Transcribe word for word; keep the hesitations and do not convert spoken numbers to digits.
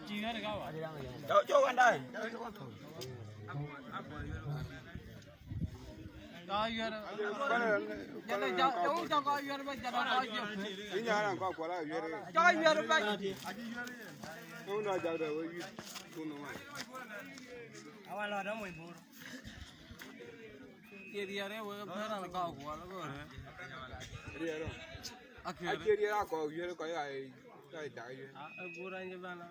Cɔk, cɔk wɛn daai. Ka yuɛr. Jana ja, eu ja ka yuɛr ba jana ka yuɛr. Ni nyana ka kuala yuɛr. Ka yuɛr ba. Ko na ja da we yuɛr. Ko no ma. Awan la da mo ibur. Ye riɛr e wek pɛ̈ɛ̈r an kɔ̈k kuɔl ëgöörë. Riɛr ɔ. Akëër. Acie riɛr a kɔ̈k yuɛr kɔc ɣai, ɣai dak yuɛr. A, e guur an cï bɛ̈n a.